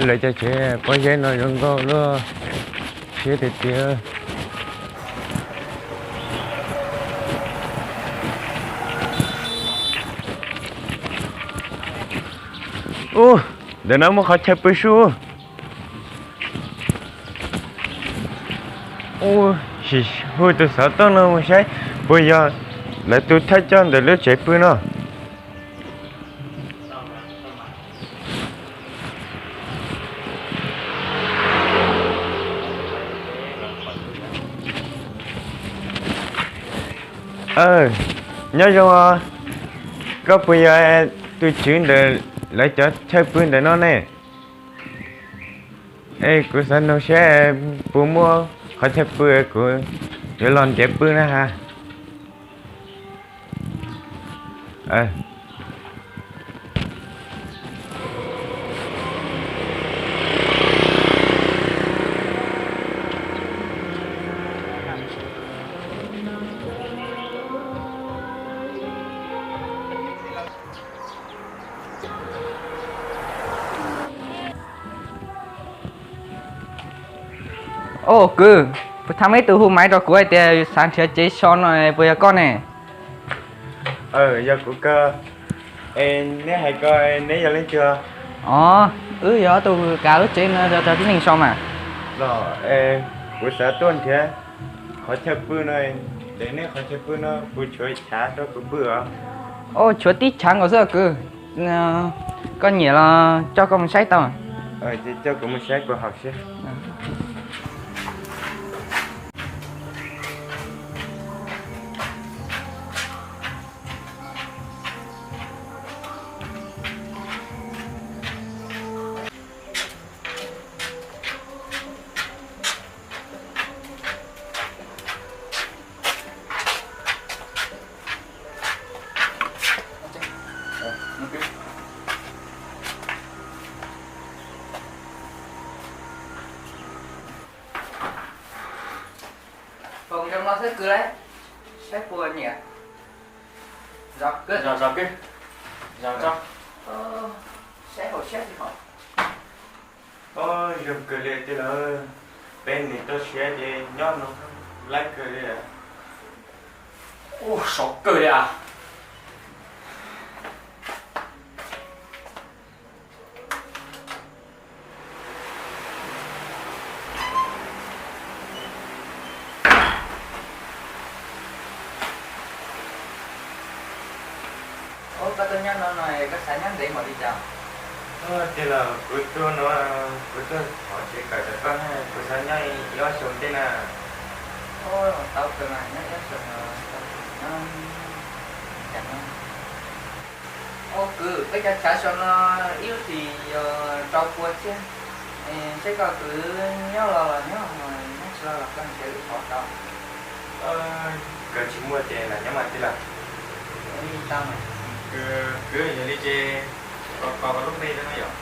Lawv cov tsev pob zeb no zoo nkauj luaj, siab tiag tiag. Ub, ntawm no muaj qhov chaw pw sub. Ub, sim hu tus xov tooj no mus saib puas yog lawv tus thawj coj ntawm lub tsev pw no. Nyob zoo os, koj puas yog tus tswv ntawm lawv cov chaw pw ntawm no ne? Es kuv xav nug saib puas muaj qhov chaw pw, kuv yuav los nrhiav pw na has. Au kwv, puas tau muaj ib tug hu maiv rau kuv hais tias xav nrhiav tsev so no, puas yog koj ne? Yog kuv ko. Es neb hais ko, neb yog leej twg? Os, wb yog ob tug kav lub tsev no rau tib neeg so mas. Los, kuv xav tuaj nrhiav qhov chaw pw no, es nej qhov chaw pw no puas tshuav chav rau kuv pw os? Au, tshuav tib chav nkaus xwb kwv. Koj nyiam los coj koj mus saib tau. Ces coj kuv mus saib puas haum xwb. Foom zoo no xwb kwv lauj, saib puas nyiam. Zos kwv, zos zos kwv, zos zos. Saib haum siab tsis haum? Zoo kawg li tij laug, peb nim toj siab ces nyob no laib kawg li. Ub, sov kawg li as. Ub, koj tuaj nyob no no koj xav nyob ntev npaum li cas? Tij laug, kuv tuaj no, kuv tuaj thov tsev kawm rau koj na, kuv xav nyob ib ob xyoos ntej na. Ub, tau kawg mas, nyob ib ob xyoos no tau kawg, nyob cas no. Ub kwv, peb cov chav so no ib lub hlis yog rau pua txhiab. Seb koj kwv nyob los los nyob, nyob tsis los los koj nrhiav lwm qhov rau. Kawg tsis muaj ces lam nyob mas tij laug. Kwv, yog li ces koj koj lub npe no yom?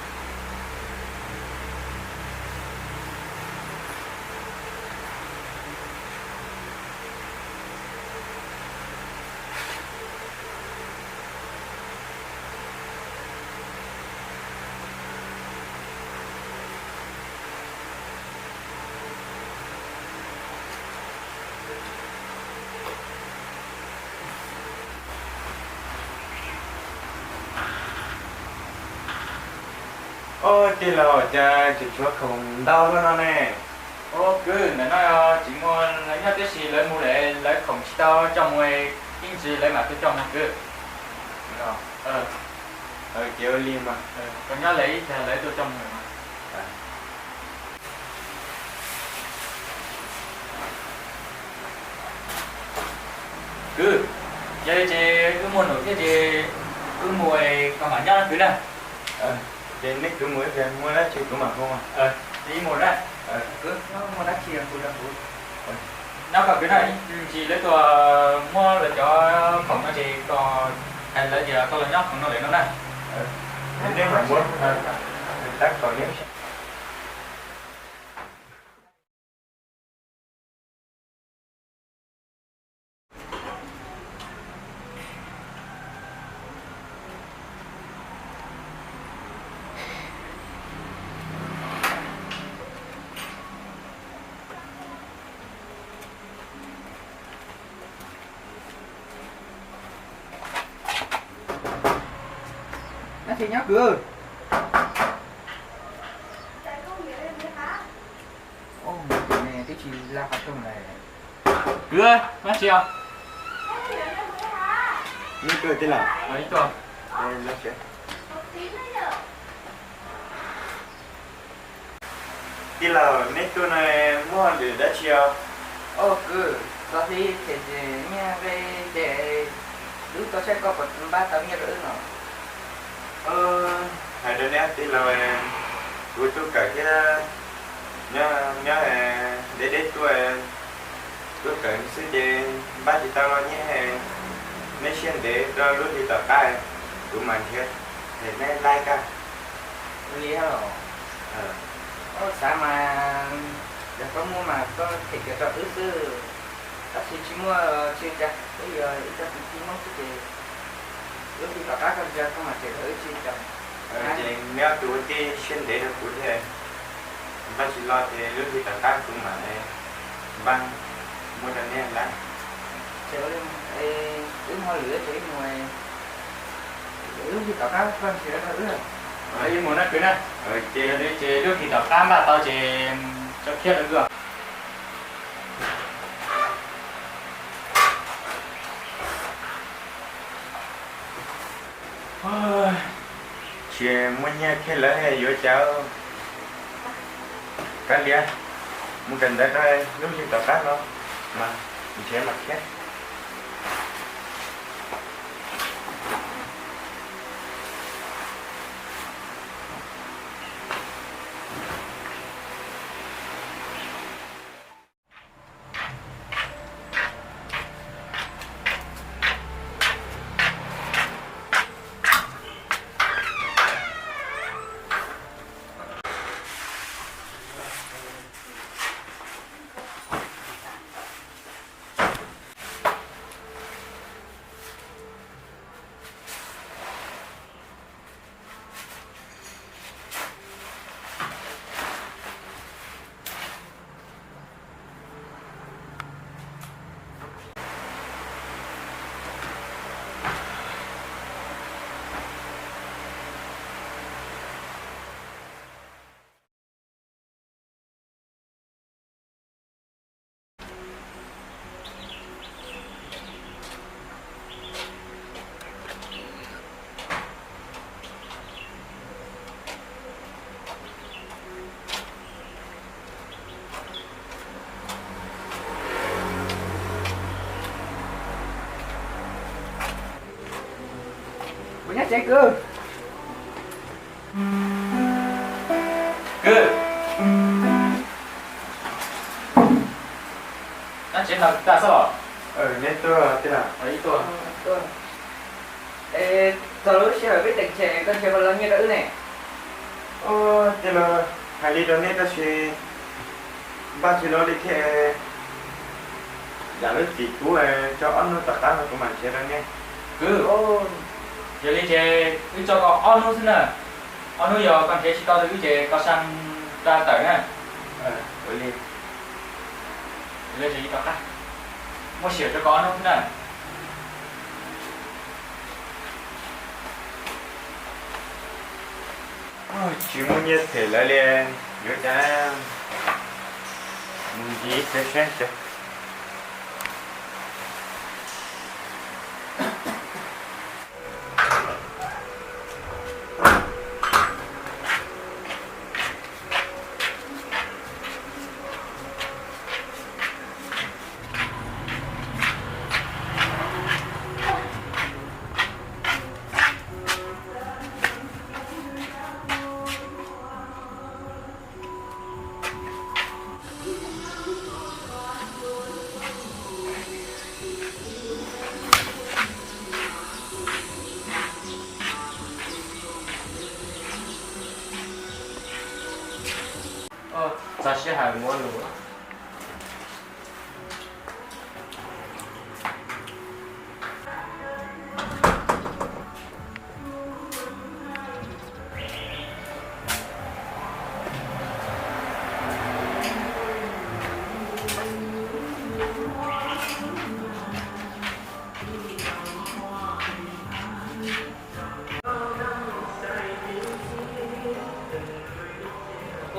Ub, tij laug, cas tseem tshuav khoom ntau luaj no ne? Ub kwv, ntawm no tsis muaj lawv nyob tib si, lawv mus lawm lawv khoom tsis tau coj mus, ib ntsis lawv mam tuaj coj mus kwv. Ces ua li mas, koj nyob lawm ib tag lawv tuaj coj mus. Kwv, yog li ces wb muaj num thiab ces wb mus, koj mam nyob no kwv na. Ces nej kwv mus ib pliag muaj dab tsi kuv mam hu. Ib mus na. Kwv, muaj dab tsi kuv rau kuv. Nyob koj kwv na, ntsis lawv tuaj muab lawv cov khoom no ces koj hais lawv tias koj los nyob khoom no lawm no na. Nej mam muab tab kom neb. Nyob tsis nyob kwv? Twb tsis la qhov rooj lawm. Kwv, nyob tsis os? Nyob kwv tij laug. Tij laug, neb tuaj no muaj lwm dab tsi os? Au kwv, txog hli phem ces nyiaj nqi ces wb tuaj saib koj puas npaj tau nyiaj rau wb no. Hais rau neb tij laug, kuv tuaj kawm thiab nyob nyob deb deb tuaj, tuaj kawm xwb ces npaj tsis tau los nyiaj. Neb siab ntev rau lub hli tom qab, kuv mam nrhiav them neb laij kaj. Ua li los, xav mas yog koj muaj mas koj them kiag rau wb xwb, tab sis tsis muaj tsis ua cas, wb yog ib co kwv tij Hmoob xwb ces lub hli tom qab koj nrhiav koj mam them rau wb tsis ua cas. Ces neb ob tug ua tij siab ntev rau kuv thiab, npaj tsis los ces lub hli tom qab kuv mam npaj muab rau neb lawm. Wb mus lwm ces wb mus, lub hli tom qab koj nrhiav rau wb. Wb mus na kwv na. Ces lub hli tom qab npaj tau ces tso kiag rau wb. Tsis muaj nyiaj kiag lawm yuav cas. Kav liam, mus kawm ntawv rau lub hli tom qab no mas nrhiav mam thiab. Kuv nyob tsev kwv. Kwv, nyob tsev no tag xwb los? Neb tuaj tij laug. Ib tuaj. Es txog lub sij hawm peb teem tshem koj nrhiav puas los nyiaj rau wb ne? Tij laug, hais li rau neb tab sis npaj tsis los li thiab. Yam lub txim kub tso ob hnub tom qab no kuv mam nrhiav rau neb. Kwv, yog li ces wb tso koj ob hnub xwb na. Ob hnub yog koj nrhiav tsis tau rau wb ces koj xa nra tawm na. Ua li. Yog li ces tom qab, muab sia tso koj ob hnub xwb na. Tsis muaj nyiaj them lawv li, yuav cas, mus ncig ib pliag saib tso. Txog sij hawm muab lus.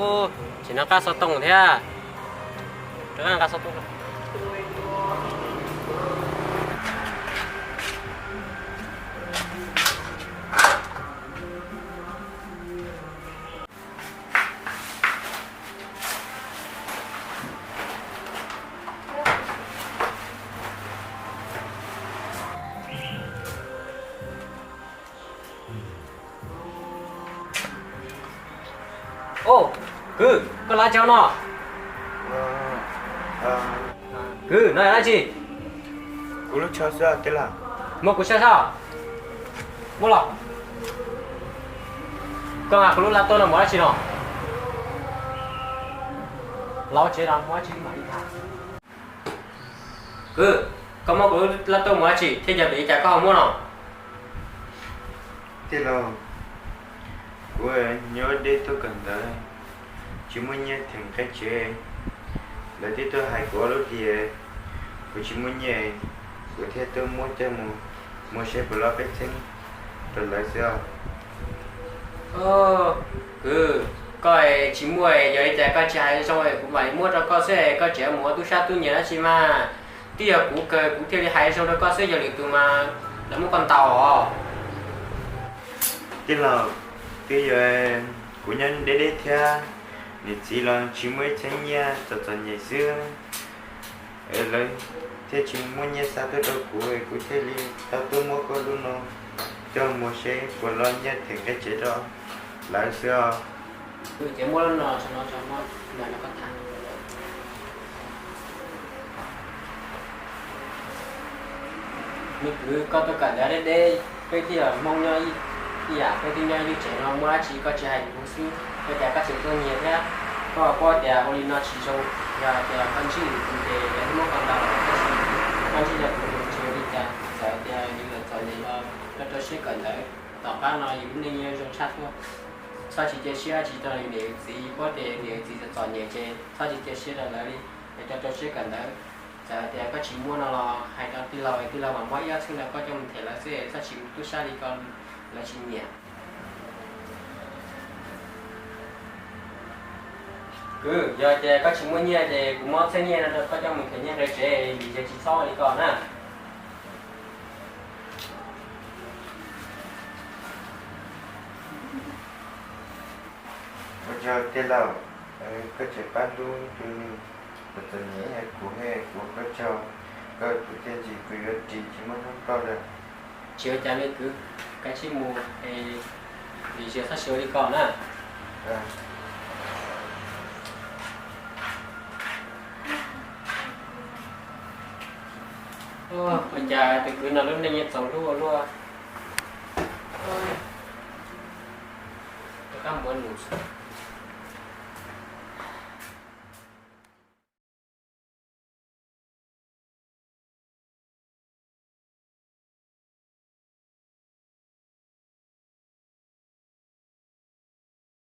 Ub, tsis noj qab xov tooj thiab. Rov qab nqa xov tooj. Ub, kwv, koj lab tsi no? Kwv, no yog dab tsi? Kuv lub tsho xwb tij laug. Muab kuv saib saib. Muab los. Koj nqa kuv lub lab tauj no mus dab tsi no? Los tsev no mus dab tsi mam li tham. Kwv, koj muab kuv lub lab tauj mus dab tsi thiab yog vim li cas koj ho muab no? Tij laug, kuv nyuam deb tuaj kawm ntawv, tsis muaj nyiaj theem nqe tsev. Lawv twb tuaj hais kuv ob lub hlis, kuv tsis muaj nyiaj, kuv thiaj tuaj muab coj mus, mus saib puas loj peb txheeb rau lawv xwb os. Kwv, koj tsis muaj, yog li cas koj tsis hais zoo kuv mam li muab rau koj xwb, koj tseem mus ua tub sab tub nyiag dab tsi mas. Twb yog kuv kawg kuv thiaj li hais zoo rau koj xwb, yog lwm tus mas lawv muab koj ntaus os. Tij laug, twb yog kuv nyob deb deb thiab, niam txiv los tsis muaj ib txheeb nyiaj, txom txom nyem xwb. Lawv thiaj tsis muaj nyiaj xa tuaj rau kuv, kuv thiaj li tau tuaj muab koj lub no coj mus seb puas loj nyiaj theem nqe tsev rau lawv xwb os. Ces muab lub no tso no tso, muab no no koj tham. Me kwv, koj tuaj kawm ntawv deb deb, peb twb yog Hmoob nyob ib yam, peb twb nyob ib lub tsev no, muaj dab tsi koj tsis hais kuv xwb, ua cas koj tseem tuaj nyiag thiab? Koj paub tias ua li no tsis zoo, yog tias koj ntsib lwm tus ces lawv muab koj ntaus, tab sis koj ntsib yog kuv tsis ua li cas, txawm tias yus lawv txom nyem los rau rau siab kawm ntawv, tom qab no yus lub neej yuav zoo tshaj tuaj. Txhob tsis cia siab tsis rau yus niam yus txiv, paub tias yus niam yus txiv txom txom nyem ces txhob tsis cia siab rau lawv li, es rau rau siab kawm ntawv. Txawm tias koj tsis muaj no los hais rau tij laug, tij laug mam muab ib ob txheeb rau koj coj mus them lawv xwb, txhob tsis mus tub sab li ko, lawv tsis nyiam. Kwv, yog tias koj tsis muaj nyiaj ces kuv muab txheeb nyiaj no rau koj coj mus them nyiaj nqe tsev, vim yog tsis txhob ua li ko na. Ua tsaug tij laug, koj tseem pab hlub tus neeg txom txom nyem ib yam kuv, kuv ua koj tsaug, koj tus txiaj ntsig kuv yuav ris tsis muab hlub koj lawm. Tsis ua cas me kwv, kav tsij mus, vim yog txhob tsis ua li ko na. Ua cas tus kwv no lub neej yuav txaus hlub ua luaj. Rov qab mus ua nus.